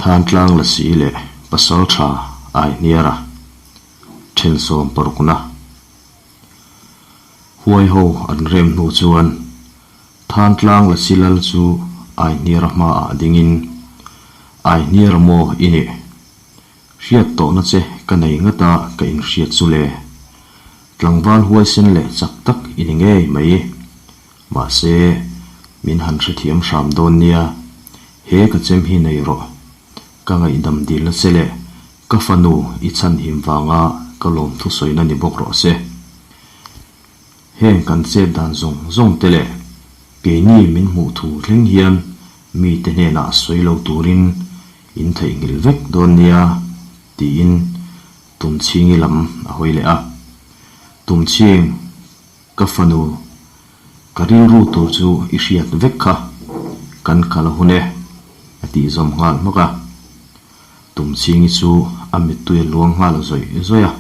Thantlang Lasi leh Pasaltha Aihniara thensawm parukna huai ho an rem hnu chuan Thantlang Lasi lal chu Aihniara hmaah dingin, Aihniara maw i nih? Hriat tawhna che ka nei ngat a ka inhriat chu le. Tlangval huaisen leh chak tak i ni ngei mai. Mahse, min han hrethiam hram dawn nia, he ka chem hi nei rawh. Ka ngaihdam dilna che leh ka fanu i chhanhim vanga ka lawm thusawina ni bawk rawh se. Heng kan chet dan zawng zawng te leh keini min hmuh thu thleng hian mite hnenah sawi lo turin in theihnghilh vek dawn nia tiin Tumchhingi lam a hawi leh a. Tumchhing, ka fanu, ka rilru tur chu i hriat vek kha, kan kal hun e, a tih zawm nghal hmak a. Tumchhingi chu a mittui a luang nghal zawih zawih a,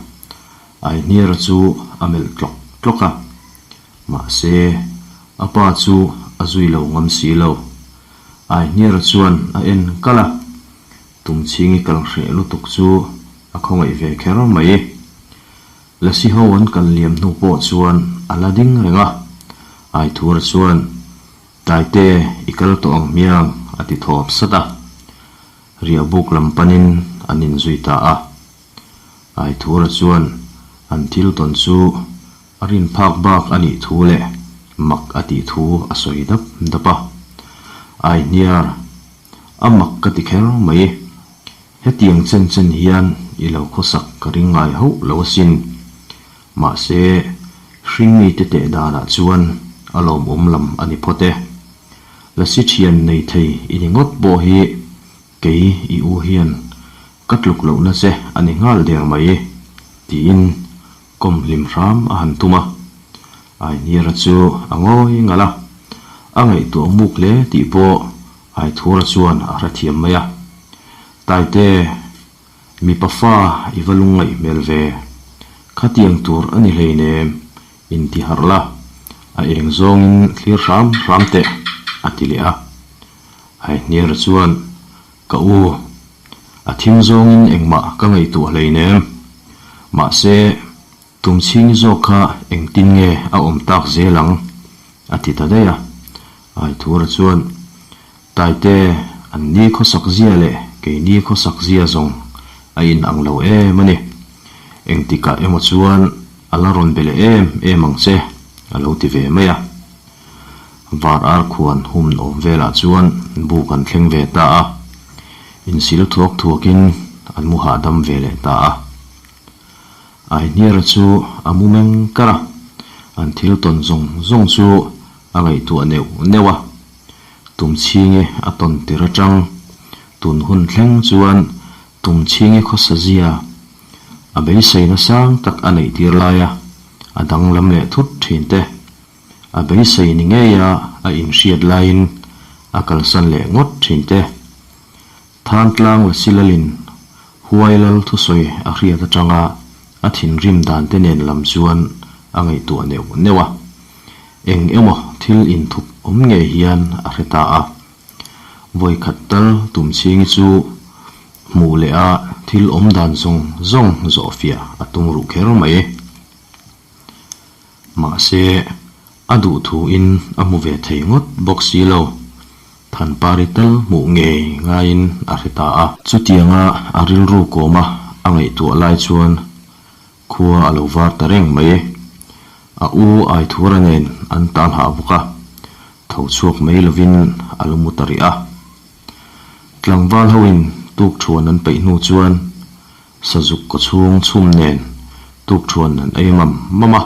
Aihniara chu a melh tlawk tlawk a. Mahse, a pa chu a zui lo ngam si lo. Aihniara chuan a en kalh a. Tumchhingi kal hreh lutuk chu a khawngaih ve kher mai. Lasi ho an kal liam hnu pawh chuan a la ding reng a, Aithura chuan, Taite, i kal tawh ang hmiang, a ti thawp sat a. Riahbuk lam panin an inzui ta a. Aithura chuan an thil tawn chu a rin phak bak a nih thu leh mak a tih thu a sawi dap dap a. Aihniar, A mak ka ti kher mai. Hetiang chen chen hian i lo khawsak ka ring ngai hauh lo asin. Mahse, hringmite teh danah chuan a lawmawm lam a ni phawt e. Lasi thian nei thei i ni ngawt pawh hi kei i u hian ka tluk lohna che a ni nghal der mai, tiin kawm hlim hram a han tum a. Aihniara chu a ngawi ngalh a, a ngaihtuah muk hle tih pawh Aithura chuan a hrethiam mai a. Taite, mipa fa i va lungngaih hmel ve. Khatiang tur a ni hleinem, inti harh la, a eng zawngin thlir hram hram teh, a ti leh a. Aihniara chuan, Ka u, a thim zawngin engmah ka ngaihtuah hleinem. Mahse, Tumchhingi zawk kha engtin nge a awm tak zel ang? a ti ta daih a. Aithura chuan, Taite, an ni khawsak zia leh keini khawsak zia zawng a in ang lo em a ni. Engtikah emaw chuan a la rawn be leh em em ang che, a lo ti ve mai a. Var ar khuan hum awm velah chuan buk an thleng ve ta a, insil thuak thuakin an mu hahdam ve leh ta a. Aihniara chu a mu meng kar a, an thil tawn zawng zawng chu a ngaihtuah neuh neuh a. Tumchhingi a tawn tir atang tun hun thleng chuan Tumchhingi khawsa zia a beiseina sang tak a neih tir laia a danglam leh thut thin te, a beisei ni ngeia a inhriat laiin a kalsan leh ngawt thin te. Thantlang Lasilalin Huai Lal thusawi a hriat atanga a thinrim dan te nen lam chuan a ngaihtuah neuh neuh a. Eng emaw thil inthup awm ngei hian a hre ta a. Vawikhat tal Tumchhingi chu hmuh leh a thil awm dan zawng zawng zawhfiah a tum ruh kher mai. Mahse, a duh thuin a hmu ve thei ngawt bawk si lo. Thanpari tal hmuh ngei ngaiin a hre ta a. Chutianga a rilru kawma a ngaihtuah lai chuan khua a lo var ta reng mai. A u Aithura nen an tal hah bawk a, tho chhuak mai lovin a lo mu ta rih a. Tlangval hoin tukthuan an peih hnu chuan Sazuk kaw chhung chhum nen tukthuan an ei mam mam a,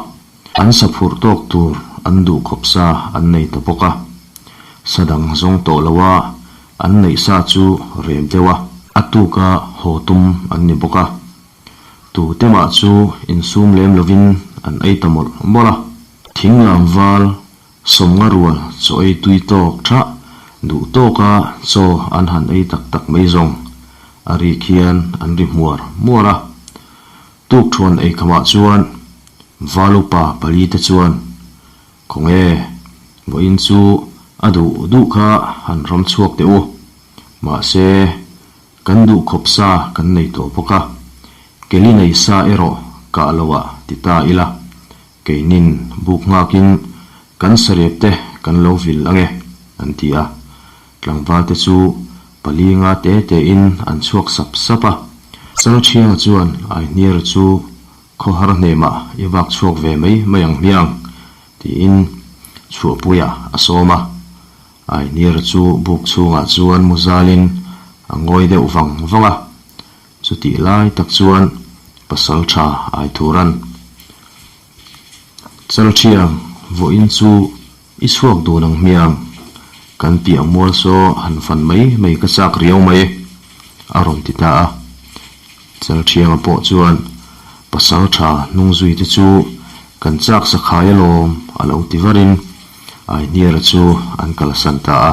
an sa phurh tawk tur an duh khawp sa an nei ta bawk a. Sa dang zawng tawh lo a, an neih sa chu rem deuh a, a tuka haw tum an ni bawk a. Tu te mah chu insum lem lovin an ei ta mawlh mawlh a. Thinglam val Sawmnga rual chaw ei tui tawk thah duh tawka chaw an han ei tak tak mai zawng a ri khian an ri hmuar hmuar a. Tukthuan ei khamah chuan Valupa pali te chuan, Khawnge, vawiin chu a duh duh kha han ram chhuak teh u. Mahse. Kan duh khawp sa kan nei tawh bawk a, keli nei sa erawh kah lo ah ti ta ila, keinin buk nghakin kan sarep te kan lo vil ange, an ti a. Tlangval te chu pali nga te te in an chhuak sap sap a. Chalthianga chuan Aihniara chu Khawhar hnemah i vak chhuak ve mai mai ang hmiang, tiin chhuahpuiah a sawm a. Aihniara chu buk chhungah chuan mu zalin a ngawi deuh vang vang a. Chutih lai tak chuan pasal tha Aithuran, Chalthiang, vawiin chu i chhuak dun ang hmiang, kan piah mual saw han fan mai mai ka chak riau mai, a rawn ti ta a. Chalthianga pawh chuan pasal tha hnung zui te chu kan chak sakhai alawm a lo ti varin Aihniara chu an kalsan ta a.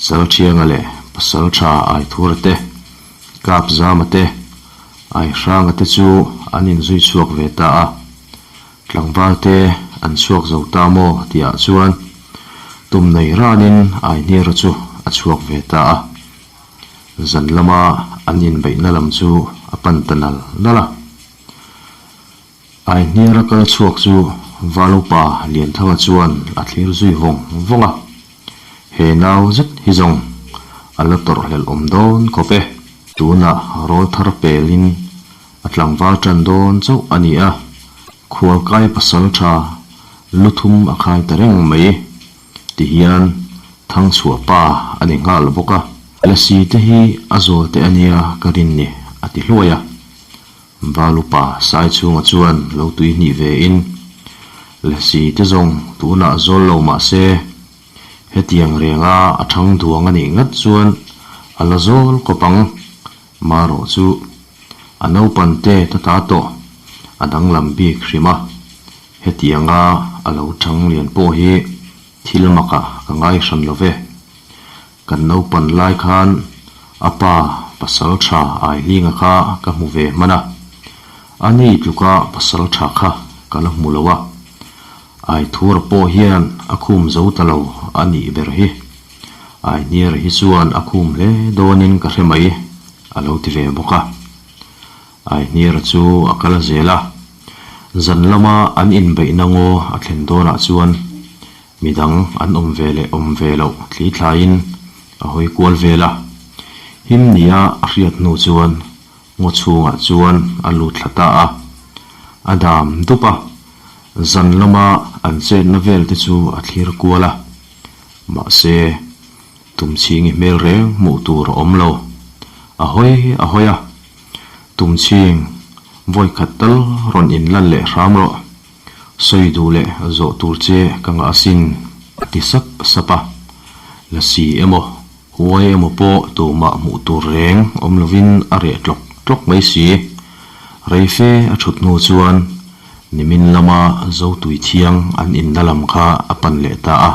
Chalthianga leh pasal tha Aithura te, Kapzama te, Aihranga te chu an inzui chhuak ve ta a. Tlangval te an chhuak zo ta maw tihah chuan tum nei ranin Aihniara chu a chhuak ve ta a. Zan lama an inbeihna lam chu a pan ta nal nal a. Aihniara kal chhuak chu Valupa Lianthanga chuan a thlir zui vawng vawng a. He nau zet hi zawng a la tawrh hlelh awm dawn khawp e. Tunah rawl thar pelin a tlangval tan dawn chauh a ni a, khualkai pasal tha lu thum a khai ta reng mai ti hian Thangchhuah pa a ni nghal bawk a. Lasi te hi a zawl teh a nia ka rin ni a ti hluai a. Valupa sai chhunga chuan lo tui hnih ve in, Lasi te zawng tunah zawl lo mah se, hetiang renga a thang duang a nih ngat chuan a la zawl kawp ang. Marawh chu a naupan te ta ta tawh a danglam bik hrim a, hetianga a lo thang lian pawh hi thil makah ka ngai hran lo ve. Kan naupan lai khan a pa pasal tha Aihlinga kha ka hmu ve hman a, a ni tluka pasal tha kha ka la hmu lo a, Aithura pawh hian a khum zo ta lo a nih ber hi. Aihniara hi chuan a khum hle dawnin ka hre mai, a lo ti ve bawk a. Aihniara chu a kal zel a, zan lama an inbeihna ngaw a thlen dawnah chuan midang an awm ve leh awm ve loh thli thlaiin a hawi kual vel a. Him nia a hriat hnu chuan ngaw chhungah chuan a lut thla ta a, a dam dup a, zan lama an chetna vel te chu a thlir kual a. Mahse, Tumchhingi hmel reng hmuh tur a awm lo. A hawi a hawi a, Tumchhing, vawi khat tal rawn inlan leh hram rawh. Sawi duh leh zawh tur che ka ngah asin, a ti sap sap a. Lasi emaw, huai emaw pawh tumah hmuh tur reng awm lovin a reh tlawk tlawk mai si. Reife a thut hnu chuan Nimin lama Zotui Thiang an inna lam kha a pan leh ta a.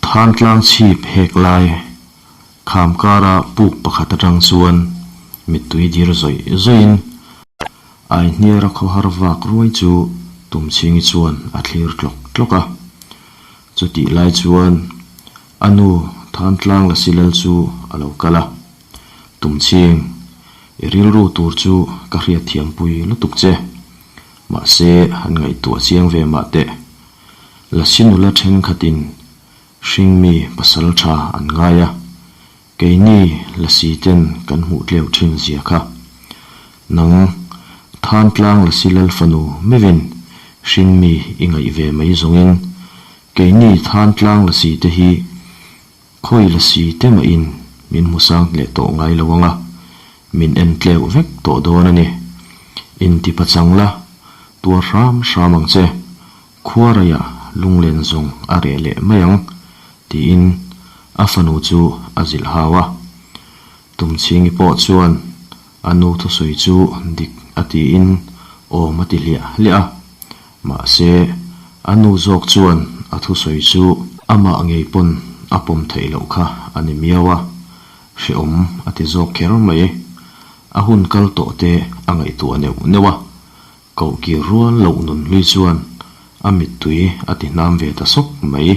Thantlang chhip hek lai kham kara puk pakhat atang chuan mittui dir zawih zawihin Aihniara khawhar vak ruai chu Tumchhingi chuan a thlir tlawk tlawk a. Chutih lai chuan a nu Thantlang Lasilal chu a lo kal a. Tumchhing, i rilru tur chu ka hriatthiampui lutuk che. Mahse, han ngaihtuah chiang ve mah teh. Lasi nula thenkhatin hringmi pasal tha an ngai a, keini lasi ten kan hmuh tleu thin zia kha. Nang, Thantlang Lasi Lal fanu meuhin hringmi i ngaih ve mai zawngin keini Thantlang lasi te hi Khawi la si te mahin min hmu sang leh tawh ngai lo ang a, min en tleuh vek tawh dawn a ni. Inti pachang la, tuar hram hram ang che, khuaraiah lunglen zawng a reh leh mai ang, tiin a fanu chu a zilh hau a. Tumchhingi pawh chuan a nu thusawi chu dik a tiin awm a ti hliah hliah a. Mahse, a nu zawk chuan a thusawi chu amah ngei pawn a pawm theih loh kha a ni miau a, hrehawm a ti zawk kher mai. A hun kal tawh te a ngaihtuah neuh neuh a, kohkir rual loh nun hlui chuan a mittui a ti hnam ve ta sawk mai.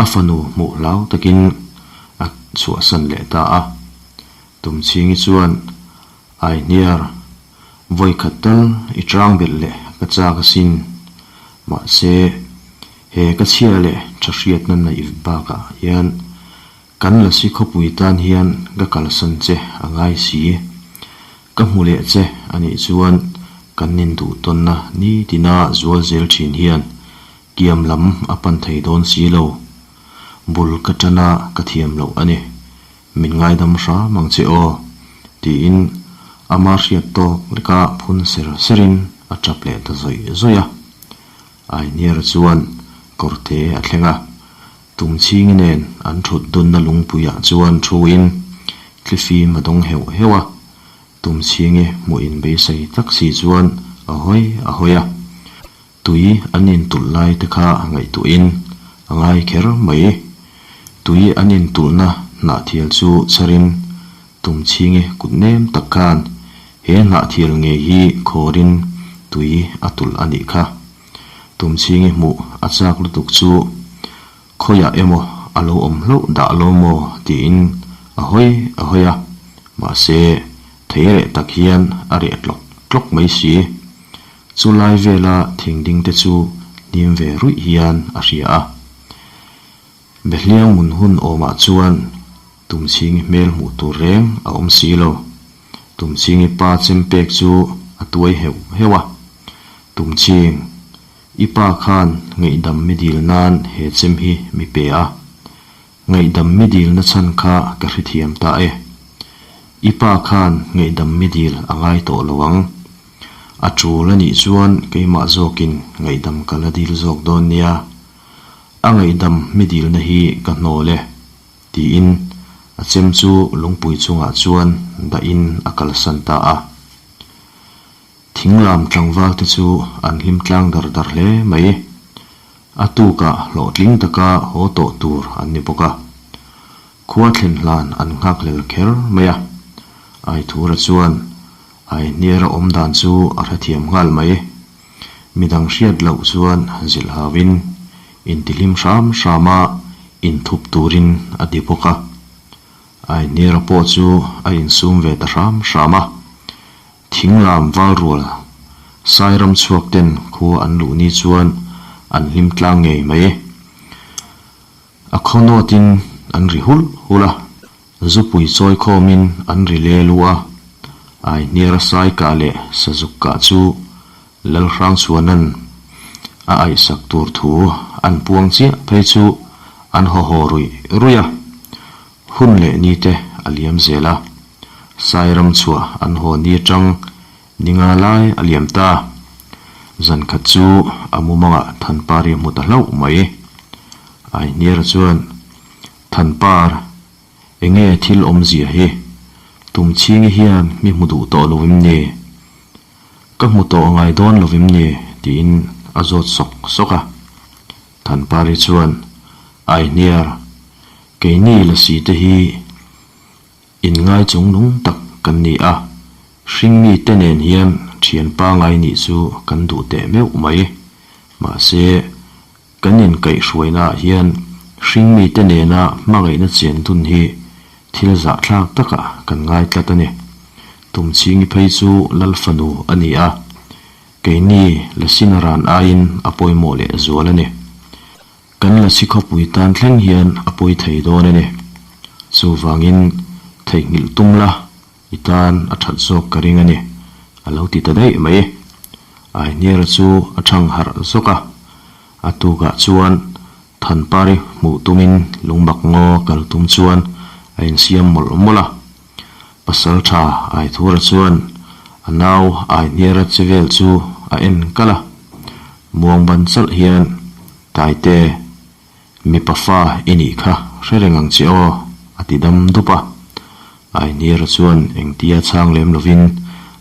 A fanu hmuh hlau takin a. chhuahsan leh ta a. Tumchhingi chuan, Aihniar, vawikhat tal i chang belh leh ka chak asin. Mahse, he ka chhia leh tha hriatna neih bakah hian kan Lasi khawpui tan hian ka kalsan che a ngai si. Ka hmu leh che a nih chuan kan induhtawnna nitina zual zel thin hian kiam lam a pan thei dawn si lo. Bul ka tan a ka thiam loh a ni. Min ngaidam hram ang che aw, tiin ama hriat tawk leka phun ser serin a tap leh ta zawih zawih a. Ainiara chuan kawrte a thleng a, Tumchhingi nen an thut dunna lungpuiah chuan thuin thlifim a dawng heuh heuh a, Tumchhingi hmuh inbeisei tak si chuan a hawi a hawi a. Tui an intulh lai te kha ngaihtuahin a ngai kher mai. Tui an intulhna hnahthial chu chharin Tumchhingi kut nem tak khan he hnahthial ngei hi khawrin tui a tulh a nih kha. Tumchhingi hmuh a chak lutuk chu khawiah emaw a lo awm hlauh dah lo maw tiin a hawi a hawi a, mahse thei reh tak hian a reh tlawk tlawk mai si. Chu lai vela thing ding te chu hnim ve ruih hian a hria a. Behliang mun hun awmah chuan Tumchhingi hmel hmuh tur reng a awm si lo. Tumchhingi pa chem pek chu a tuai heuh heuh a. Tumchhing, i pa khan ngaihdam mi dil nan he chem hi mi pe a. Ngaihdam mi dilna chhan kha ka hrethiam ta e. I pa khan ngaihdam mi dil a ngai tawh lo ang. A tul a nih chuan keimah zawkin ngaihdam ka la dil zawk dawn nia. A ngaihdam mi dilna hi ka hnawl e, tiin a chem chu lungpui chungah chuan dahin a kalsan ta a. Thinglam tlangval te chu an hlim tlang dar dar hle mai. A tukah hlawhtling taka haw tawh tur an ni bawk a. Khua thlen hlan an nghakhlel kher mai a. Aithura chuan Aihniara awm dan chu a hrethiam nghal mai. Midang hriat loh chuan zilh hauin intihlim hram hrama inthup turin a ti bawk a. Aihniara pawh chu a insum ve ta hram hram a. Thinglam valrual Sairam chhuak ten khua an luh ni chuan an hlim tlang ngei mai. A khaw nawtin an ri hulh hulh a, zupui chawi khawmin an ri le lu a. Aihniara sai kah leh sazuk kah chu Lalhrangchhuanan a aihsak tur thu an puang chiah phei chu an haw haw ruih ruih a. Hun leh ni te a liam zel a, Sairam chhuah an haw ni atang ni nga lai a liam ta. Zan khat chu a mumangah Thanpari a hmu ta hlauh mai. Aihniara chuan, Thanpar, enge thil awmzia hi? Tumchhingi hian mi hmu duh tawh lo em ni? Ka hmu tawh ngai dawn lo em ni? tiin a zawt sawk sawk a. Thanpari chuan, Aihniar, keini lasi te hi inngai chungnung tak kan ni a, hringmi te nen hian thian pangai nih chu kan duh teh meuh mai. Mahse, kan inkaihhruainaah hian hringmi te nena hmangaihna chen dun hi thil zahthlak takah kan ngai tlat a ni. Tumchhingi phei chu Lal fanu a ni a, Keini Lasina ran aiin a pawimawh leh zual a ni. Kan Lasi khawpui tan thleng hian a pawi thei dawn a ni. Chuvangin theihnghilh tum la, i tan a that zawk ka ring a ni, a lo ti ta daih mai. Aihniara chu a chhang harh zawk a, a tukah chuan Thanpari hmuh tumin lungmak ngaw kal tum chuan a insiam mawlh mawlh a. Pasalṭha Aithura chuan a nau Aihniara che vel chu a en kalh a, muang ban chalh hian, Taite, mipa fa i nih kha hre reng ang che aw, a ti dam dup a. Aihniara chuan engtia chhang lem lovin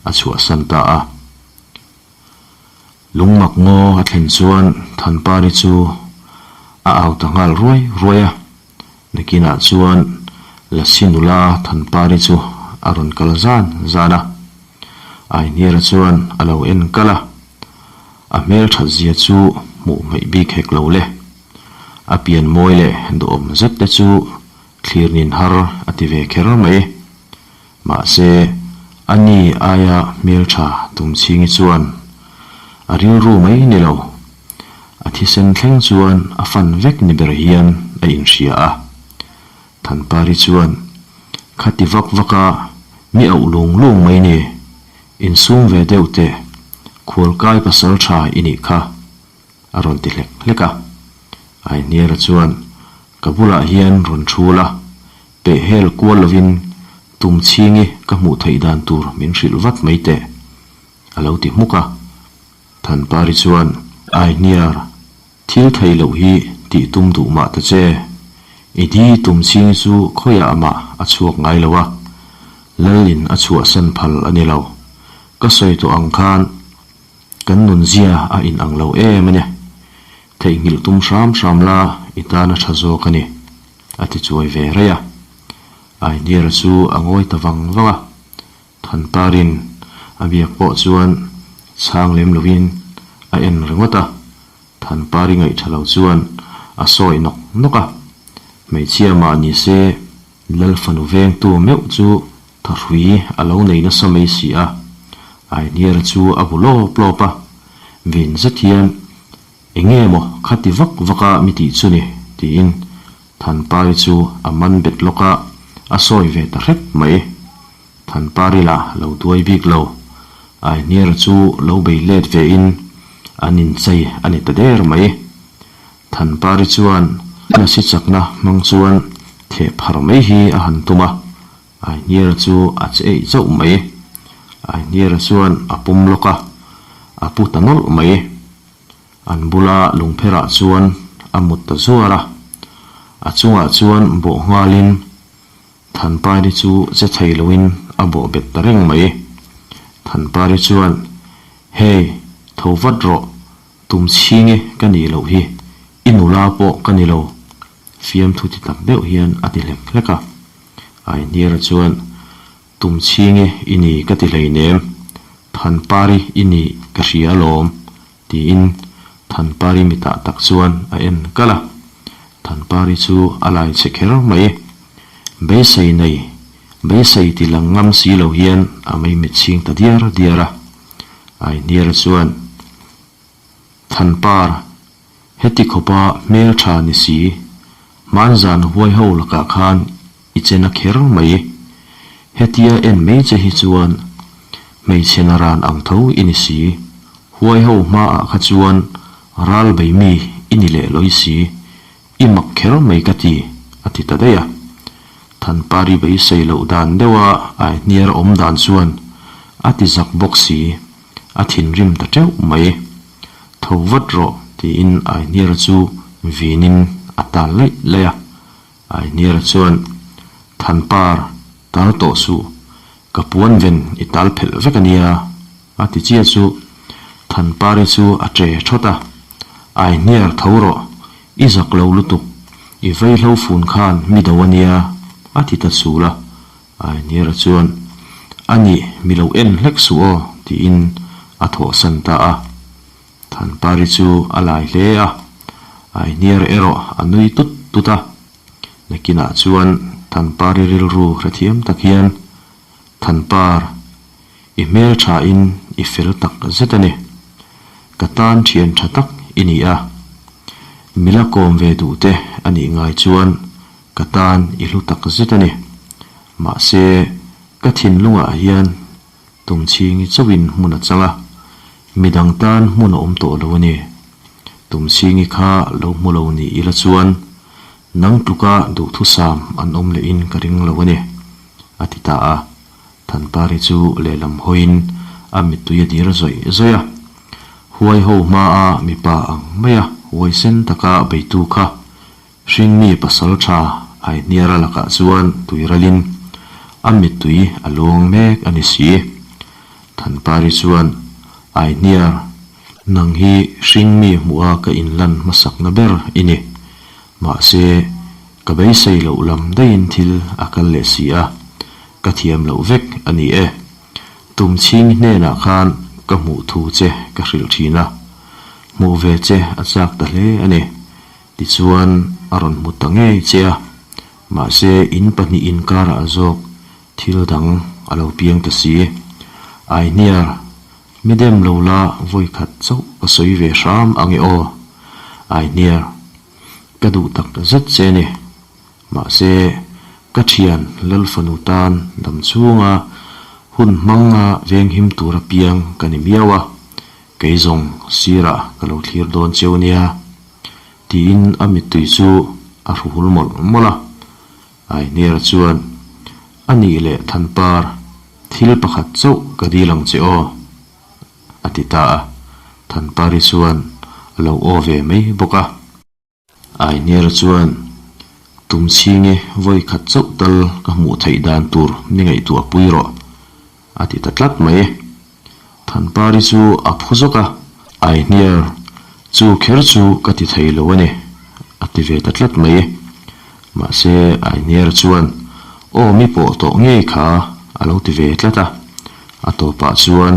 a chhuahsan ta a. Lungmak ngaw a thlen chuan Thanpari chu a au ta nghal ruai ruai a, nakinah chuan Lasi nula Thanpari chu a rawn kal zan zan a. Aihniara chuan a lo en kal a, a hmelthat zia chu hmuh hmaih bik hek lo le. A pian mawi leh duhawm zet te chu. Thlir nin har a ti ve kher mai. Mahse, a ni aia hmeltha Tumchhingi chuan a rilru mai ni lo, a thisen thleng chuan a fan vek ni ber hian a inhria a. Thanpari chuan, Khati vak vaka mi auh lung lung mai ni, insum ve deuh teh, khualkai pasal tha i nih kha. A rawn ti hlek hlek a. Aihniara chuan, Ka bulah hian rawn thu la, peh hel kual lovin tum chhingi ka hmuh theih dan tur min hrilh vat mai teh, a lo ti hmuk a. Thanpari chuan, Aihniar, thil thei loh hi tih tum duh mah ta che. I di tum chhingi chu khawiah mah a chhuak ngai lo a, Lalin a chhuahsan phal a ni lo. Ka sawi tawh ang khan Kan nunzia a inang lo em a ni. Theihnghilh tum hram hram la i tan a tha zawk a ni, a ti chuai ve raih a. Ainiera chu a ngawi ta vang vang a. Thanparin a biak pawh chuan chhang lem lovin a en ringawt a. Thanpari ngaihtha lo chuan a sawi nawk nawk a. Hmeichhia mah ni se Lal fanu vengtu meuh chu thahrui a lo nei nasa mai si a, Aihniara chu a bu lawp lawp a, vin zet hian, Enge maw khati vak vak a mi tih chu ni? tiin Thanpari chu a man bet lawk a, a sawi ve ta hrep mai. Thanpari lah lo duai bik lo, Aihniara chu lo bei let ve in an inchei a ni ta der mai. Thanpari chuan lasi chakna hmang chuan theh phar mai hi a han tum a, Aihniara chu a che eih chauh mai. Aihniara chuan a pawm lawk a, a pu ta nawlh mai. An bula lungpherah chuan a mut ta zuar a, a chungah chuan bawh nghalin Thanpari chu che thei loin a bawh bet ta reng mai. Thanpari chuan, Hey, tho vat rawh, Tum chhing e ka nih loh hi, i nula pawh ka ni lo, fiamthu ti tak deuh hian a ti hlek hlek a. Aihniara chuan, Tum chhing e i ni ka ti hleinem, Thanpari i ni ka hria alawm, tiin Thanpari mitah tak chuan a en kalh a. Thanpari chu a lai che kher mai. Beisei nei, beisei ti lang ngam si lo hian a mei mitchhing ta diar diar a. Aihniara chuan, Thanpar, heti khawpa hmel tha ni si, hmanzan huai ho lakah khan i che na kher mai. Hetia en mai che hi chuan hmeichhe naran ang tho i ni si, huai ho hmaah kha chuan ral bei mi i ni leh lawi si, i mak kher mai ka ti, a ti ta daih a. Thanpari beisei loh dan deuha Aihniar awm dan chuan a ti zak bawk si, a thinrim ta teuh mai. Tho vat rawh tiin Aihniara chu vinin a tal laih laih a. Aihniara chuan, Thanpar, tal tawh suh, ka puan ven i tal phelh vek a nia, a ti chiah chu Thanpari chu a che thawt a. Aihniar tho rawh, i zak lo lutuk, i vaihlo fun khan mi do a nia, a ti ta chul a. Aihniara chuan, A nih, mi lo en hlek suh aw, tiin a thawhsan ta a. Thanpari chu a lai hle a, Aihniara erawh a nui tut tut a. Nakinah chuan Thanpari rilru hrethiam tak hian, Thanpar, i hmel thain i fel tak zet a ni. Ka tan thian tha tak i ni a. Mila kawm ve duh te a nih ngai chuan ka tan i hlu tak zet a ni. Mahse, ka thinlungah hian Tumchhingi chauhin hmun a chang a, midang tan hmun a awm tawh lo a ni. Tumchhingi kha lo hmu lo ni ila chuan nang tluka duhthusam an awm lehin ka ring lo a ni, a ti ta a. Thanpari chu lehlam hawiin a mittui a dir zawih zawih a. Huai ho hmaa mipa ang maia huaisen taka beitu kha Hringmi pasal tha Aihniara lakah chuan tuiralin a mittui a luang mek a ni si. Thanpari chuan, Aihniar, nang hi hringmi hmuha ka inlan hmasakna ber i ni. Mahse, ka beisei loh lam daihin thil a kal leh si a, ka thiam loh vek a ni e. Tumchhing hnenah khan ka hmuh thu che ka hrilh thin a, hmuh ve che a chak ta hle a ni. Tichuan a rawn hmu ta ngei che a, Mahse, in pahnih inkarah zawk thil dang a lo piang ta si. Aihniar, mi dem lo la vawi khat chauh ka sawi ve hram ang e aw. Aihniar, ka duh tak zet che ni. Mahse, ka thian Lal fanu tan dam chhunga hun hmanga venghim tura piang ka ni miau a, kei zawng sirah ka lo thlir dawn cheu nia. Tiin a mittui chu a hru hul mawlh mawlh a. Aihniara chuan, A nih leh Thanpar, thil pakhat chauh ka dil ang che aw, a ti ta a. Thanpari chuan a lo aw ve mai bawk a. Aihniara chuan, Tumchhingi vawi khat chauh tal ka hmuh theih dan tur ni ngaihtuah pui rawh, a ti ta tlat mai. Thanpari chu a phu zawk a, Aihniar, chu kher chu ka ti thei lo a ni, a ti ve ta tlat mai. Mahse, Aihniara chuan, Aw mi pawh tawh ngei kha, a lo ti ve tlat a. A tawpah chuan,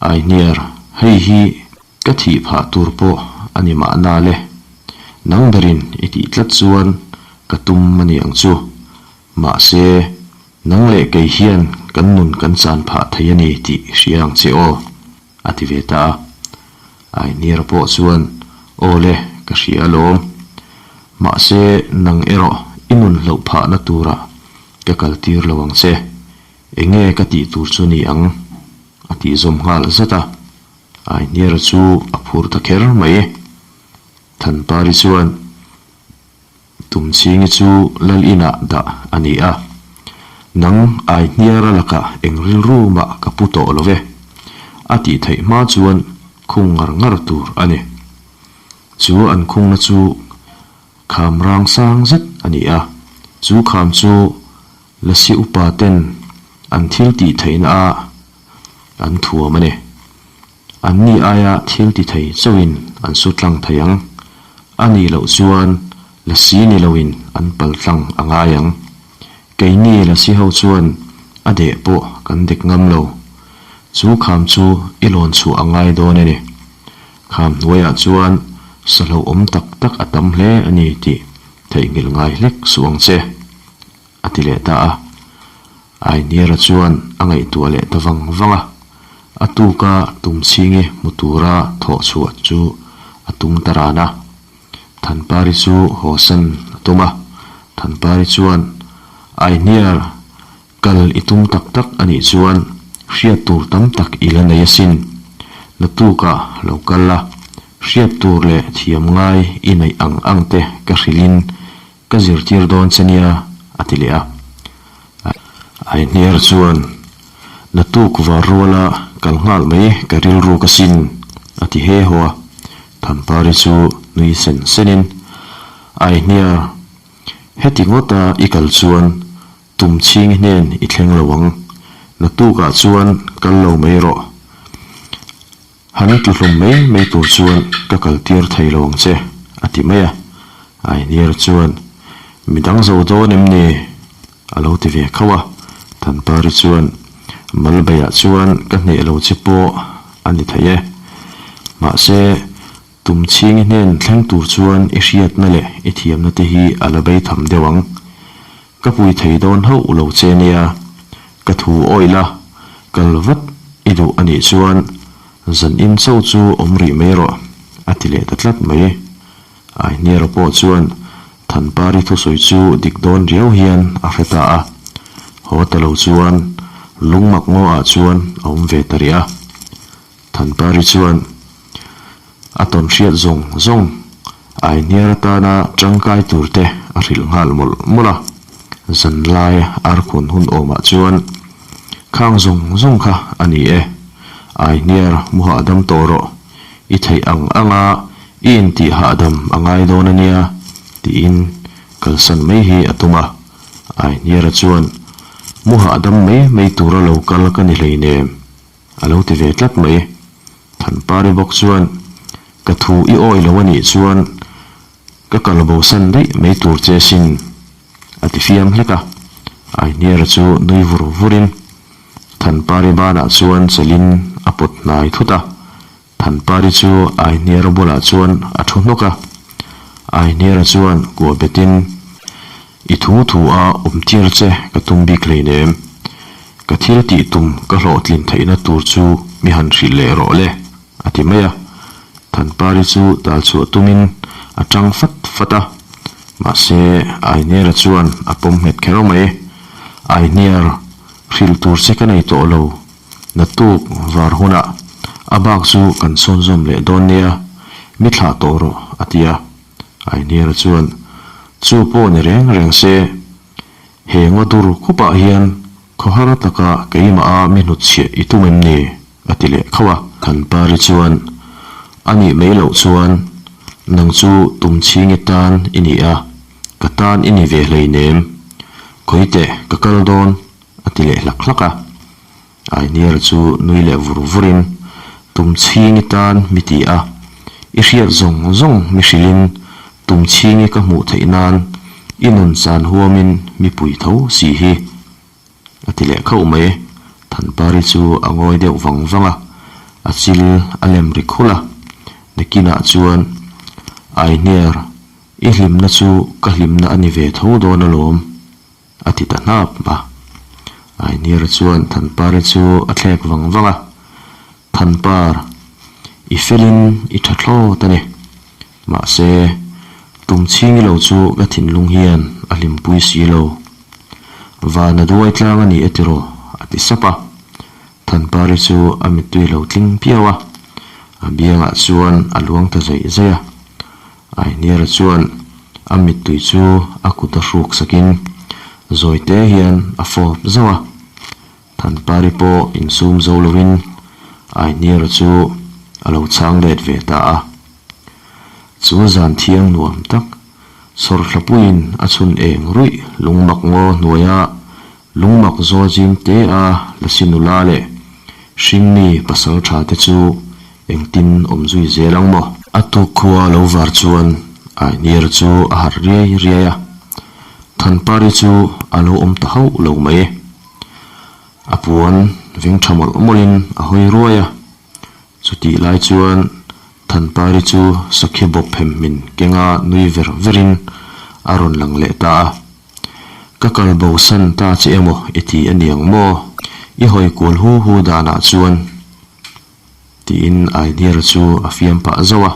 Aihniar, hei hi ka thih phah tur pawh a ni mahna le. Nang berin i tih tlat chuan ka tum a ni ang chu. Mahse, nang leh kei hian kan nun kan chan phah thei a ni tih hria ang che aw, a ti ve ta a. Aihniara pawh chuan, Aw le, ka hria alawm. Mahse, nang erawh i nun hloh phahna turah ka kaltir lo ang che. Enge ka tih tur chu ni ang? a tih zawm nghal zat a. Aihniara chu a phur ta kher mai. Thanpari chuan. Tumchhingi chu Lal inah dah a ni a, Nang Aihniara lakah eng rilru mah ka pu tawh lo ve, a tih theih hma chuan khung ngar ngar tur a ni. Chu an khungna chu kham rang sang zet a ni a, chu kham chu Lasi upa ten an thil tih theihna ah an thuam a ni. Anni aia thil ti thei chauhin an su tlang thei ang. A nih loh chuan lasi ni loin an pal tlang a ngai ang. Keini lasi ho chuan a deh pawh kan dek ngam lo. Chu kham chu i lawn chhuah a ngai dawn a ni. Kham hnuaiah chuan sa hlauhawm tak tak a tam hle a ni tih theihnghilh ngai hlek suh ang che. A ti leh ta a. Ainiara chuan a ngaihtuah leh ta vang vang a, a tuka Tumchhingi hmu tura thawh chhuah chu a tum ta ran a. Thanpari chu hawsan a tum a, Thanpari chuan, Ainiar, kal i tum tak tak a nih chuan hriat tur tam tak i la nei asin. Naktukah lo kal la, hriat tur leh thiam ngai i neih ang ang te ka hrilhin Ka zirtir dawn che nia, a ti leh a. Aihniar chuan, Naktuk var ruala kal nghal mai ka rilru ka sin, a ti he haw a. Thanpari chu nui sen senin, Aihniar, heti ngawta i kal chuan tum chhing hnen i thleng lo ang. Naktukah chuan kal lo mai rawh. Han tluhlum mai mai tur chuan ka kaltir thei lo ang che, a ti mai a. Aihniar chuan, Mi dang zo dawn em ni? a lo ti ve khauh a. Thanpari chuan, Malbeiah chuan ka hneh lo che pawh a ni thei e. Mahse, tumchhingi hnen thleng tur chuan i hriatna leh i thiamna te hi a la bei tham deuh ang. Ka pui thei dawn hauh lo che nia, ka thu awih la, kal vat i duh a nih chuan zan in cho chu awm rih mai rawh, a ti leh ta tlat mai. Aihniara pawh chuan Thanpari thusawi chu dik dawn riau hian a hre ta a, haw ta lo chuan lungmak ngaw ah chuan a awm ve ta rih a. Thanpari chuan a tawn hriat zawng zawng Aihniar atana tangkai turte a hrilh nghal mawlh mawlh a, zanlai arkhun hun awmah chuan khang zawng zawng kha a ni e, Aihniar mu hahdam tawh rawh, i theih ang anga i intih hahdam a ngai dawn a nia tiin kalsan mai hi a tum a, Aihniara chuan mu hahdam mai mai tura lo kal ka ni hleinem. A lo ti ve tlat mai. Thanpari bawk chuan, Ka thu i awi lo a nih chuan ka kal bosan daih mai tur che sin, a ti fiam hlek a. Aihniara chu nui vur vurin Thanpari banah chuan chelin a pawt hnai thut a. Thanpari chu Aihniara bulah chuan a thu hnawk a. Aihniara chuan kuah betin. I thu thu a awm tir che ka tum bik hleinem. Ka thil tih tum ka hlawhtlin theihna tur chu mi han hrilh leh rawh le, a ti mai a. Thanpari chu dal chhuah tumin a tang fat fat a. Mahse, Ainera chuan a pawm nghet kher mai. Ainiar, hrilh tur che ka nei tawh lo. Naktuk var hunah a bak chu kan sawnzawm leh dawn nia, mi thlah tawh rawh, a ti a. Ainiara chuan, Chu pawh ni reng reng se, he ngaw dur khupah hian khawhar taka keimaha mi hnutchhiah i tum em ni? a ti leh khauh a. Thanpari chuan, A nih mai loh chuan nang chu tumchhingi tan i ni a, ka tan i ni ve hleinem. Khawiteh ka kal dawn, a ti leh hlak hlak a. Ainiara chu nui leh vur vurin, Tumchhingi tan mi ti a, i hriat zawng zawng mi hrilhin Tumchhingi ka hmuh theih nan i nun chan huamin mi pui tho si hi, a ti leh khauh mai. Thanpari chu a ngawi deuh vang vang a, a chil a lem ri khulh a. Nakinah chuan, Ainiar, i hlimna chu ka hlimna a ni ve tho dawn alawm. A ti ta hnap a. Ainiara chuan Thanpari chu a thlek vang vang a, Thanpar, i felin i tha thlawt a ni. Mahse, tum chhingi lo chu ka thinlung hian a hlimpui si lo. Vana duai tlang a ni e tiraw? a ti sap a. Thanpari chu a mittui lo tling piau a, a biangah chuan a luang ta zaih zaih a. Ainiara chuan a mittui chu a kut a hruk sakin zawi te hian a fawp zauh a. Thanpari pawh insum zo lovin Ainiara chu a lo chhang let ve ta a. Chu zan thiang nuam tak, sawrthlapuiin a chhun eng ruih lungmak ngaw hnuaia Lungmak zawl zim te a Lasi nula leh Hringmi pasal tha te chu engtin awm zui zel ang maw? A tuk khua lo var chuan Ainiar chu a harh riai riai a, Thanpari chu a lo awm ta hauh lo mai. A puan veng tha mawlh mawlhin a hawi ruai a, chutih lai chuan Thanpari chu sakhi bawp phem min kenga nui ver verin a rawn lang leh ta a. Ka kal bo san ta che emaw i ti a niang maw? I hawi kual hu hu danah chuan tiin Ainiara chu a fiam pah zauh a.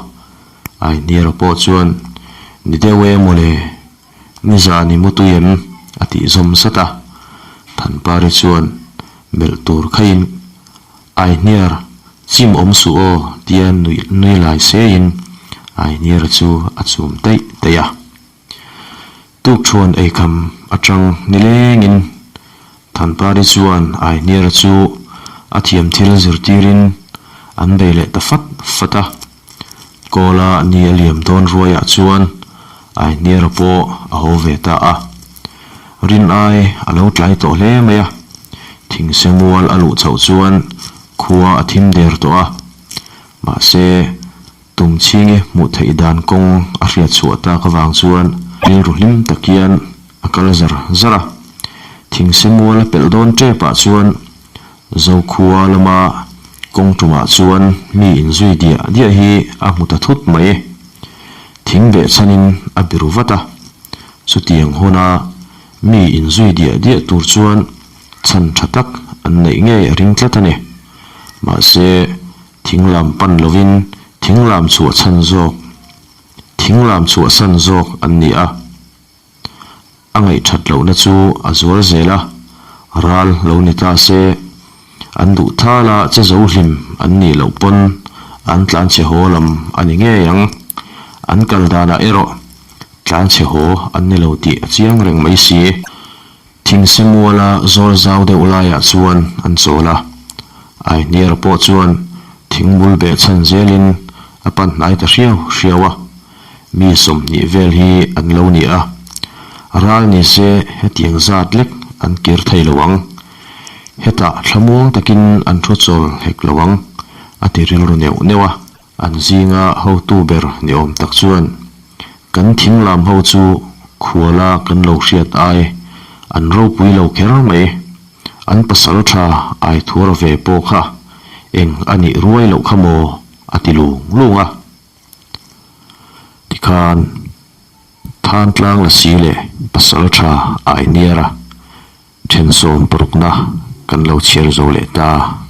Ainiara pawh chuan, Ni deuh e mawle, nizan i mutui em? a tih zawm zat a. Thanpari chuan melh tur khaiin, Ainiar, chim awm suh aw tia nui lai seiin Ainiara chu a chum daih daih a. Tukṭhuan eikham aṭang nilengin Thanpari chuan Aihniara chu a thiam thil zirtirin an bei leh ta fat fat a. Kawla ni a liam dawn ruaiah chuan Aihniara pawh a haw ve ta a. Rin ai a lo tlai tawh hle mai a, thingse mual a luh chhoh chuan khua a thim der tawh a. Mahse, Tumchhingi hmuh theih dan kawng a hriat chhuah tak avang chuan rilru hlim tak hian a kal zar zar a. Thingse mual a pelh dawn tep ah chuan Zokhua lama kawng tumah chuan mi inzui diah diah hi a hmu ta thut mai. Thing beh chhanin a biru vat a. Chutiang huna mi inzui diah diah tur chuan chhan tha tak an neih ngei a ring tlat a ni. Mahse. Thing lam pan lovin thing lam chhuah chhan zawk, thing lam chhuah san zawk an ni a. A ngaihthat lohna chu a zual zel a, ral lo ni ta se, an duh thal a che zo hlim an nih loh pawn an tlanchhe haw lam a ni ngei ang. An kal danah erawh tlanchhe haw an ni lo tih a chiang reng mai si. Thingse muala zawl zau deuh laiah chuan an chawl a, Aihniara pawh chuan thingbul beh chhan zelin a pan hnai ta hriau hriau a, mi 20 vel hi an lo ni a, ral ni se hetiang zat lek an kir thei lo ang, hetah thlamuang takin an thu chawl hek lo ang, a ti rilru neuh neuh a. An zinga hotu ber ni awm tak chuan kan thing lam ho chu khuala kan lo hriat ai an ropui lo kher mai. An pasal tha ai thuar ve pawh kha eng a nih ruai loh kha maw a ti lung lung a. Tikhan Thantlang Lasi leh. Pasalṭha Aihniara ṭhensawm parukna kan lo chhiar zo leh ta.